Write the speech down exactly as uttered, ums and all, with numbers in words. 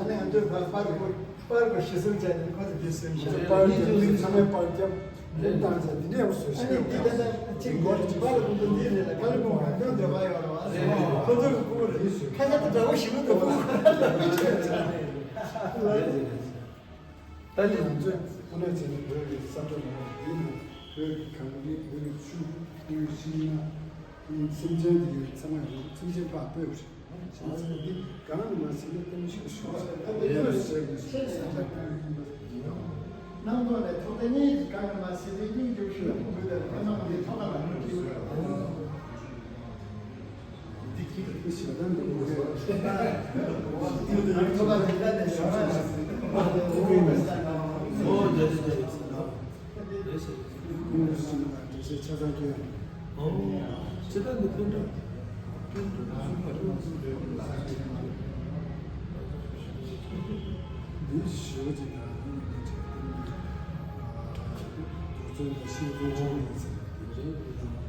ཨ་ནི་ང་ཚོས་ཕར་པར་པར་པར་ཞིག་གསུང་བྱས་ནས་ཁོ་ཚོ་འདི་གསོན་བྱས། པར་རྒྱབ་ཚང་མས་པར་རྒྱབ་འདི་བཏང་ཚེ་འདི་འདྲས་བཟོས་ཤག་ཨ་ནི་འདི་ད་ལྟ་གཅིག་གོ་རེ་གཅིག་པར་ཁོང་ཚོ་འདི་རེད་ལ་ཀ་ལི་པོ་ང་ཚོ་འདོད་པ་ཡོད་རེད་བ། ཁོ་ཚོ་གི་ཕྲུ་གུ་རེད། ཁ་ཤས་དེ་འདྲ་བོ་ཞིག་ལ་འདོད་པ། ད་ནི་ང་ཚོས་དངོས་གནས་བྱས་ནས་བོད་ཀྱི་ས་ཁྲ་ལ་འདི་ནི་བོད་ཀྱི་གངས་རི། བོད་ཀྱི་ཆུ། བོད་ཀྱི་ཤིང་ནགས། སེམས་ཅན་དེ་ཚང་མ་ཡོད། སེམས་ཅན་པ་བོད་རེད། བྱས་ཙང་འདི་གང་ནས་མ་ཟིན་ན་ལྟ་མི་ཤེས་ཤོག་ཨ་ནི་ཡོད་ཟེར་ནས་སེམས་ཅན་པ་ཡིན་པ་ཡིན་ནོ། ནང་དོན་ལས་ཐོག་མཐའ་གཉིས་ཀྱི་གང་ནས་མ་ཟིན་ན་སྙིང་རྗེ་ཤོས་ལ་བོད་དང་ཕ་མ་གི་ཐོག་ཁ་ལ་མི་སྐྱེ་བ། འདི་ཁྱི་གི་ཞེ་སྡང་གི་ལུགས་རེད། ཁྱོད་ཚོ་ཡང་ཁོ་པ་ལ་ཡིན་ད་ནས་ཞོགས་ལ་ཞིག་ཟིན། ཨོ་ལེ་ལེ་ལེ། ལེ་ཤ། ཁོང་གི་སེམས་ལ་འགྲེལ་བཤད་ཆ་ཚང་སྐྱོན། ཨོ། ཅི་ལྟར་འདི་ཕན་འདྲ། འདི་ཞེ་པོ་ཅིག་དང་། རྡོ་རྩལ་དང་ཤིང་ཙུན་ཅིག་ཡིན་ཟེར་བ་དེ་རེད།